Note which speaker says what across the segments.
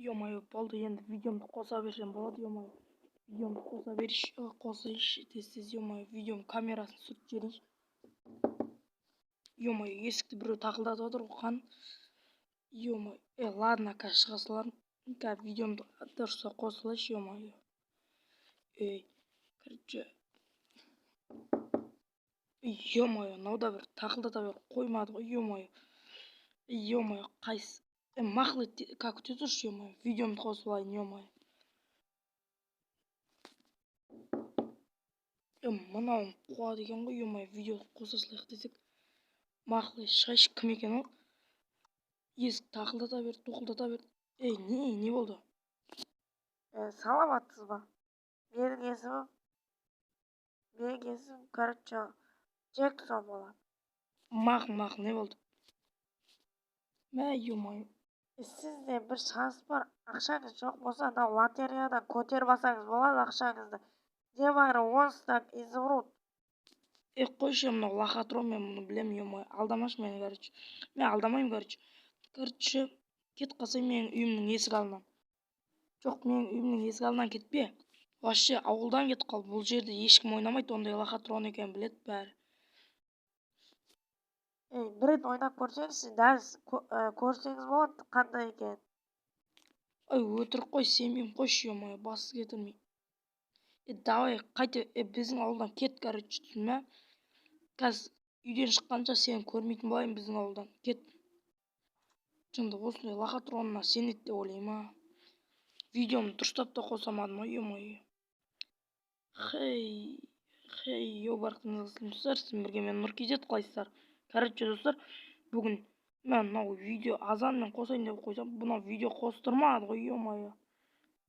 Speaker 1: Ё-моё, болды, енді видеомды қоса берсем болады, ё-моё. Видеомды қоса берейінші, қосайыншы тез-тез, ё-моё, видеоның камерасын сүртіп жіберейінші. Ё-моё, есікті біреу тақылдатып отыр ғой, қан. Ё-моё, ладно, қазір шыға салармын. Қазір видеомды дұрыстап қоса салайыншы, ё-моё. Ей, короче, ё-моё, мынау да бір тақылдата беріп қоймады ғой, ё-моё. Ё-моё, қайсы? Мақұл, как күте тұршы, ё-моё, видеомды қосып алайын, ё-моё. Мынауың қуады екен ғой, ё-моё, видео қоса салайық десек. Мақұл, шығайыншы, кім екен ол? Есік тақылдата берді, тоқылдата берді. Ей, не болды?
Speaker 2: Саламатсыз ба? Менің есімім, короче, Джексон болады.
Speaker 1: Мақұл, мақұл, не болды? Мә, ё-моё.
Speaker 2: Сізде бір шанс бар. Ақшаңыз жоқ болса, анау лотереядан көтеріп алсаңыз болады ақшаңызды. Небәрі 10 стак изумруд.
Speaker 1: Қойшы, мынау лохотрон, мен мұны білемін, ё-моё. Алдамашы мені, короче. Мен алдамаймын, короче. Короче, кетіп қалсаң менің үйімнің есік алдынан. Жоқ, менің үйімнің есік алдынан кетпе. Вообще ауылдан кетіп қал. Бұл жерде ешкім ойнамайды, ондай лохотрон екенін біледі бәрі.
Speaker 2: Ей, бір рет ойнап көрсеңізші, дәл көрсеңіз болады қандай екенін.
Speaker 1: Ой, өтірік қой, сенбеймін, қойшы, ё-моё, басты кетірмей. Давай, қайта, біздің ауылдан кет, короче, түсіндің бе? Қазір үйден шыққанша сені көрмейтін болайын біздің ауылдан. Кет. Жынды, осындай лохотронына сенеді деп ойлаймын, а. Видеомды дұрыстап та қоса алмадым ғой, ё-моё. Хей, хей, йо, барлықтарыңызға сәлем, достар, сізбен бірге мен Нұр KZ, қалайсыздар? Короче, достар, бүгін мен мынау видео азанмен қосайын деп қойсам, мынау видео қостырмады ғой, ё-моё.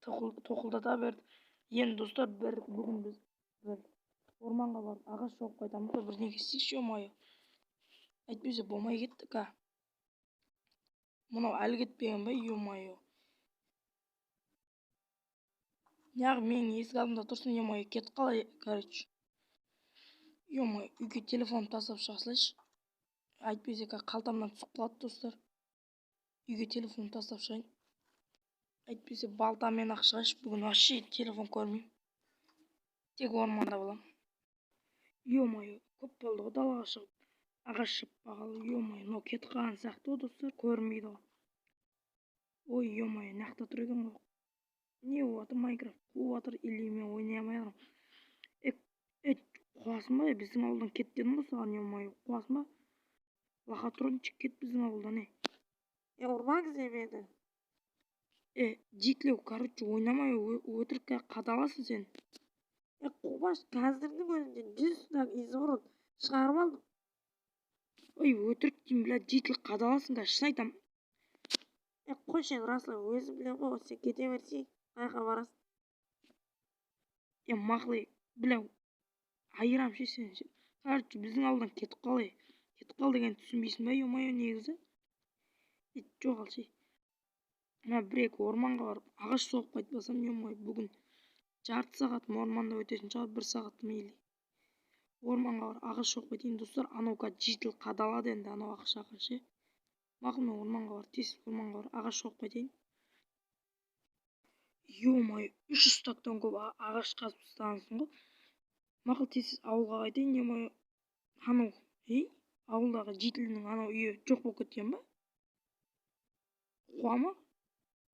Speaker 1: Тоқылдата берді. Енді, достар, бір бүгін біз бір орманға барып ағаш шауып қайтамыз ба, бірдеңе істейікші, ё-моё. Әйтпесе болмай кеттік, а. Мынау әлі кетпеген ба, ё-моё. Неғып менің есік алдымда тұрсың, ё-моё, кетіп қал, короче. Ё-моё, үйге телефонымды тастап шыға салайыншы. Әйтпесе қалтамнан түсіп қалады, достар. Үйге телефонымды тастап шығайын. Әйтпесе балтамен ақ шығайыншы, бүгін вообще телефон көрмеймін. Тек орманда боламын. Ё-моё, көп болды ғой далаға шығып. Ағаш шаппағалы, ё-моё, мынау кетіп қалған сияқты ғой, достар, көрінбейді ғой. Ой, ё-моё, мына жақта тұр екен ғой. Не болып жатыр, Майнкрафт қуып жатыр, или мен ойнай алмай жатырмын. Қуасың ба, біздің ауылдан кет дедім ғой саған, ё-моё, қуасың ба? Лохотрончик, кет біздің ауылдан, ей.
Speaker 2: Ұрмаңыз мені.
Speaker 1: Житлеу, короче, ойнамай, өтірік қадаласың сен.
Speaker 2: Қумаш, қазірдің өзінде 100 стак изумруд шығарып алдым.
Speaker 1: Ой, өтірік деймін, бля, житл қадаласың қазір, шын айтамын.
Speaker 2: Қойшы енді, Расыл, өзім білемін ғой, сен кете берсең, қаяққа барасың?
Speaker 1: Мақұл, бля, айырам ше сені ше. Короче, біздің ауылдан кетіп қал, ей. Кетіп қал дегенді түсінбейсің ба, ё-моё, негізі? Жоғал ше. Мына бір-екі орманға барып ағаш соғып қайтпасам, ё-моё, бүгін жарты сағатым орманда өтетін шығар, бір сағатым или. Орманға барып ағаш соғып қайтайын, достар, анау қазір житл қадалады енді, анау ақшаға ше. Мақұл, мен орманға барып, тез орманға барып ағаш соғып қайтайын. Ё-моё, 300 стактан көп ағаш қазып тастағансың ғой. Мақұл, тез ауылға қайтайын, ё-моё. Анау, ей, ауылдағы жителінің анау үйі жоқ болып кеткен ба? Қуа ма?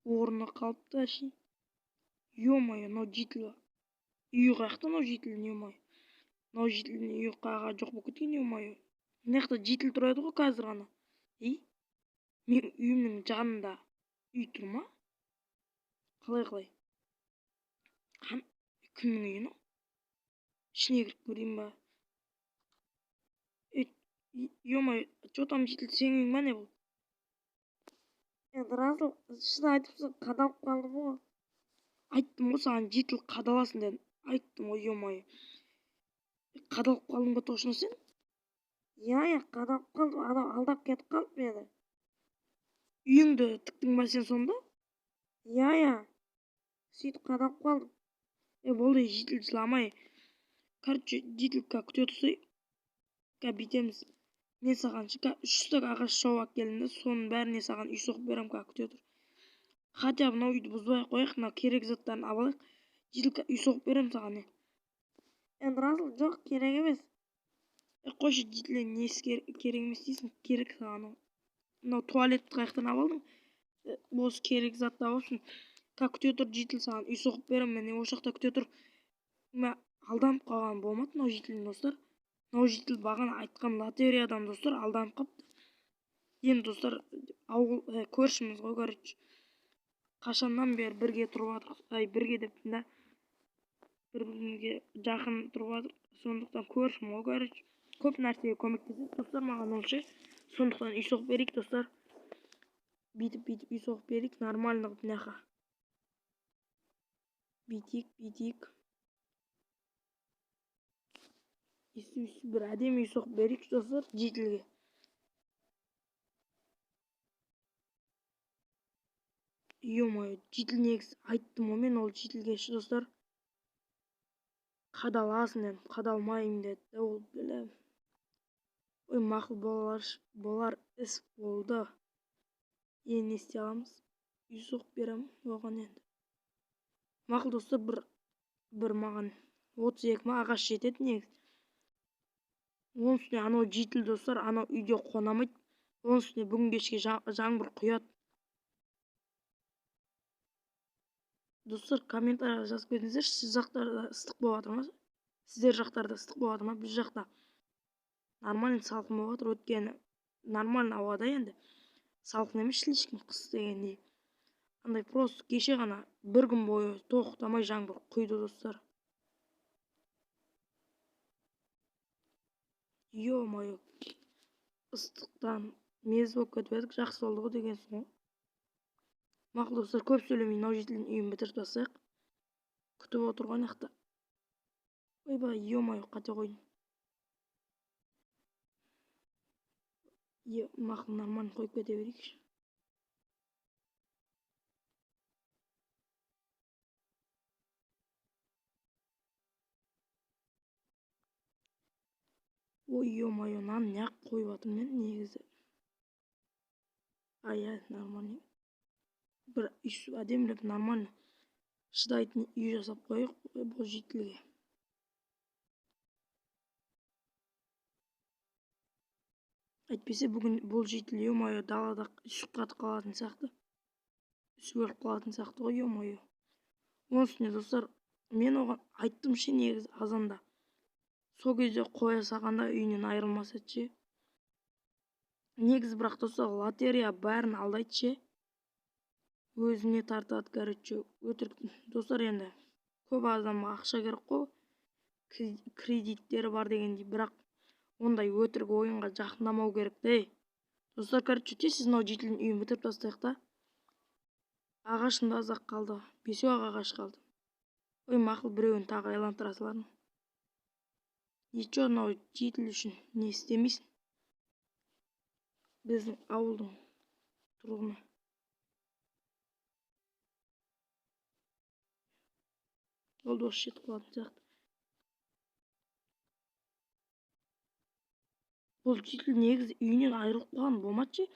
Speaker 1: Орны қалыпты әшейін. Ё-моё, мынау житель үйі қаяқта, мынау жителдің, ё-моё. Мынау жителдің үйі қаяққа жоқ болып кеткен, ё-моё. Мына жақта житель тұр еді ғой қазір ғана. Ей, менің үйімнің жанында үй тұр ма? Қалай, қалай? Қан, кімнің үйі мынау? Ішіне кіріп көрейін ба? Ё-моё, чё там, житель, сенің үйің ба, не бұл?
Speaker 2: Расыл, шын айтыпсың, қадалып қалдым ғой.
Speaker 1: Айттым ғой саған, житель, қадаласың дедім. Айттым ғой, ё-моё. Қадалып қалдың ба точно сен?
Speaker 2: Иә, иә, қадалып қалдым, анау алдап кетіп қалды мені.
Speaker 1: Үйіңді тіктің ба сен сонда?
Speaker 2: Иә, иә. Сөйтіп қадалып қалдым.
Speaker 1: Болды, житель, жыламай. Короче, житель, күте тұрсай. Бүйтеміз. Мен саған ше, 3 стак ағаш шауып әкелдім де, соның бәріне саған үй соғып беремін, күте тұр. Хотя мынау үйді бұзбай ақ қояйық, мына керек заттарын алып алайық. Житель, үй соғып беремін саған.
Speaker 2: Енді Расул, жоқ, керек емес.
Speaker 1: Қойшы, житель, несі керек емес дейсің? Керек саған ол. Мынау туалетті қаяқтан алып алдың? Осы керек затты алыпсың. Как, күте тұр, житель, саған үй соғып беремін. Міне, осы жақта күте тұр. Мә, алданып қалған болмады мынау жительдің, достар. Мынау житель бағана айтқан лотереядан, достар, алданып қалыпты. Енді, достар, ауыл көршіміз ғой, короче. Қашаннан бері бірге тұрып жатырмыз. Ай, бірге деп да, бір бірімізге жақын тұрып жатырмыз. Сондықтан көршім ғой, короче. Көп нәрсеге көмектеседі, достар, маған ол ше. Сондықтан үй соғып берейік, достар. Бүйтіп бүйтіп үй соғып берейік, нормально қылып мына. Бүйтейік, бүйтейік. Өйстіп өйстіп бір әдемі үй соғып берейікші, достар, жительге. Ё-моё, житель, негізі айттым ғой мен ол жительге ше, достар. Қадаласың дедім, қадалмаймын деді да ол, бля. Ой, мақұл, болар, болар іс болды. Енді не істей аламыз? Үй соғып беремін оған енді. Мақұл, достар, бір маған 32 ма ағаш жетеді негізі. Оның үстіне анау житель, достар, анау үйде қонамайды. Оның үстіне бүгін кешке жаңбыр құяды. Достар, комментарийға жазып кетіңіздерші, сіз жақтарда ыстық болып жатыр ма? Сіздер жақтарда ыстық болып жатыр ма? Біз жақта нормально салқын болып жатыр, өйткені нормально ауада енді. Салқын емес слишком, қыс дегендей. Андай просто кеше ғана бір күн бойы тоқтамай жаңбыр құйды, достар. Ё-моё, ыстықтан мезі болып кетіп едік, жақсы болды ғой дегенсің ғой. Мақұл, достар, көп сөйлемей мынау жительдің үйін бітіріп тастайық. Күтіп отыр ғой ана жақта. Ойбай, ё-моё, қате қойдым. Е, мақұл, нормально қойып кете берейікші. Ой, ё-моё, мынаны неғып қойып жатырмын мен негізі? А, иә, нормально. Бір үй әдемілеп нормально шыдайтын үй жасап қояйық бұл жительге. Әйтпесе бүгін бұл житель, ё-моё, далада үсіп қатып қалатын сияқты. Үсіп өліп қалатын сияқты ғой, ё-моё. Оның үстіне, достар, мен оған айттым ше негізі азанда. Сол кезде қоя салғанда үйінен айырылмас еді ше. Негізі бірақ, достар, лотерея бәрін алдайды ше. Өзіне тартады, короче, өтірік. Достар, енді көп адамға ақша керек қой. Кредиттері бар дегендей, бірақ ондай өтірік ойынға жақындамау керек те. Достар, короче, тез мынау жительдің үйін бітіріп тастайық та. Ағашым да аз-ақ қалды. 5-ақ ағаш қалды. Ой, мақұл, біреуін тағы айлантыра салармын. Ничего, мынау житель үшін не істемейсің. Біздің ауылдың тұрғыны. Ол да осы жетіп қалатын сияқты. Бұл житель негізі үйінен айырылып қалған болмады ше.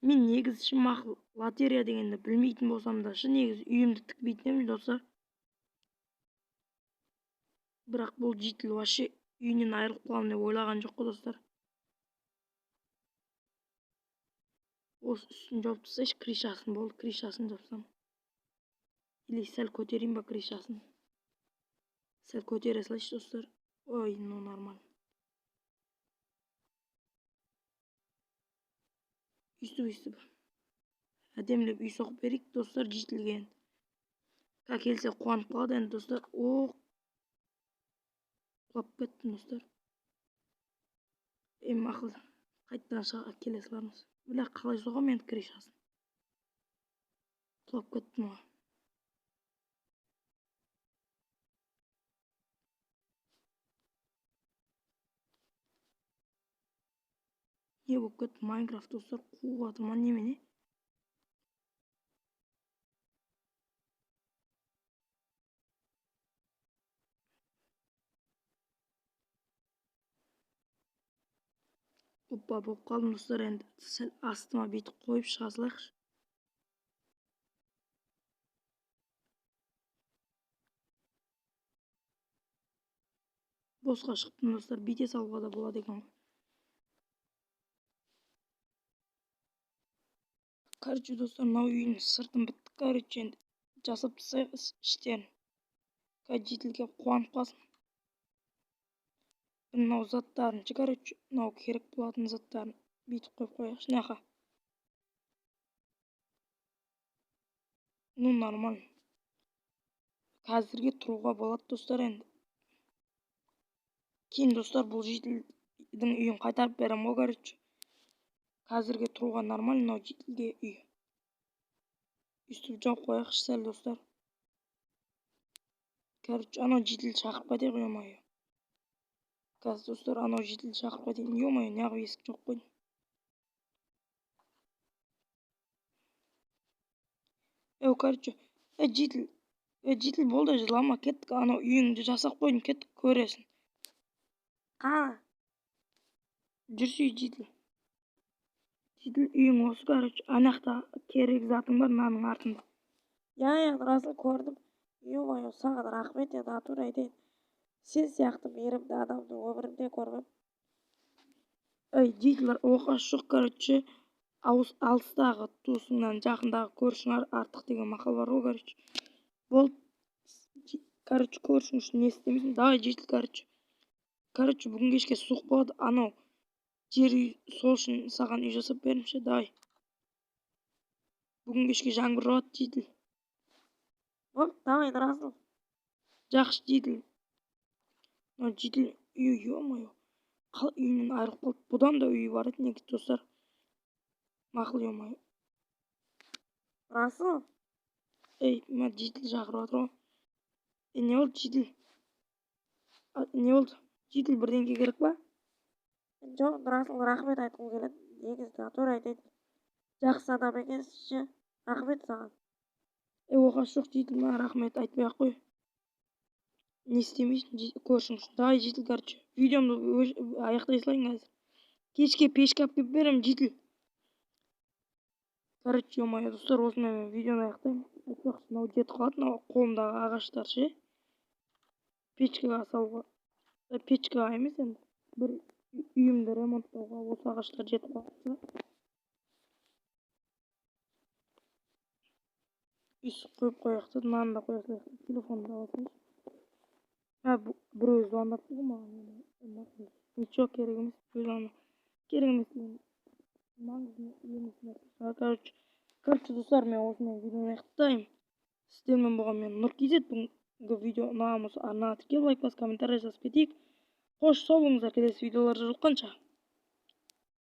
Speaker 1: Мен негізі ше мақұл лотерея дегенді білмейтін болсам да ше негізі үйімді тікпейтін едім, достар. Бірақ бұл житель вообще үйінен айырылып қаламын деп ойлаған жоқ қой, достар. Осы үстін жауып тастайыншы, крышасын, болды, крышасын жапсам. Или сәл көтерейін ба крышасын? Сәл көтере салайыншы, достар. Ой, ну нормально. Өйстіп өйстіп әдемілеп үй соғып берейік, достар, жительге. Ка келсе қуанып қалады енді, достар. О, құлап кеттім, достар. Е, мақұл, қайтадан шыға келе салармыз. Бля, қалай соғамын енді крышасын? Құлап кеттім ғой. Не болып кетті Майнкрафт, достар? Қуып жатыр ма немене? Опа, болып қалдым, достар. Енді сәл астыма бүйтіп қойып шыға салайықшы. Босқа шықтым, достар, бүйте салуға да болады екен ғой. Короче, достар, мынау үйдің сыртын біттік, короче, енді жасап тастайық іштерін. Қазір житель келіп қуанып қалсын. Мынау заттарын ше, короче, мынау керек болатын заттарын бүйтіп қойып қояйықшы мына жаққа. Ну, нормально. Қазірге тұруға болады, достар, енді. Кейін, достар, бұл жительдің үйін қайтарып беремін ғой, короче. Қазірге тұруға нормально мынау жительге үй. Өйстіп жауып қояйықшы сәл, достар. Короче, анау жительді шақырып кетейік, ё-моё. Қазір, достар, анау жительді шақырып кетейін. Ё-моё, неғып есік жауып қойдым? Ей, короче, ей, житель, ей, житель, болды, жылама, кеттік, анау үйіңді жасап қойдым, кеттік, көресің.
Speaker 2: Қана?
Speaker 1: Жүрсей, житель. Житель, үйің осы, короче, ана жақта керек затың бар, мынаның артында.
Speaker 2: Иә, иә, Расыл, көрдім. Ё-моё, саған рахмет, енді натура айтайын. Сен сияқты мейірімді адамды өмірімде көрмеппін.
Speaker 1: Ей, житель, оқасы жоқ, короче, алыстағы туысыңнан жақындағы көршің артық деген мақал бар ғой, короче. Болды, короче, көршің үшін не істемейсің. Давай, житель, короче. Короче, бүгін кешке суық болады, анау жер үй, сол үшін саған үй жасап бердім ше, давай. Бүгін кешке жаңбыр жауады, житель.
Speaker 2: Болды, давай, Расыл.
Speaker 1: Жақсы, житель. Мынау житель үйі, ё-моё, қалай үйінен айырылып қалды. Бұдан да үйі бар еді негізі, достар. Мақұл, ё-моё.
Speaker 2: Расыл.
Speaker 1: Ей, мына житель шақырып жатыр ғой. Ей, не болды, житель? Не болды? Житель, бірдеңке керек па?
Speaker 2: Жоқ, Расыл, рахмет айтқым келеді. Негізі натура айтайын. Жақсы адам екенсің ше. Рахмет саған.
Speaker 1: Ей, оқасы жоқ, житель, маған рахмет айтпай ақ қой. Не істемейсің, көршің үшін. Давай, житель, короче, видеомды аяқтай салайын қазір. Кешке пешка алып келіп беремін, житель. Короче, ё-моё, достар, осымен мен видеоны аяқтаймын. Айтпақшы, мынау жетіп қалады, мынау қолымдағы ағаштар ше. Печкаға салуға, печкаға емес енді, бір үйімді ремонттауға осы ағаштар жетіп қалады. Өйстіп қойып қояйық та, мынаны да қоя салайық. Телефонды ала салайыншы. Біреу звондап тұр ғой маған. Ничего керек емес, өз ана керек емес деген маңызды емес нәрсе шығар. Короче, достар, мен осымен видеоны аяқтаймын. Сіздермен болған мен Нұр KZ. Бүгінгі видео ұнаған болса, арнаға тіркеліп, лайк басып, комментарий жазып кетейік. Қош, сау болыңыздар, келесі видеоларда жолыққанша.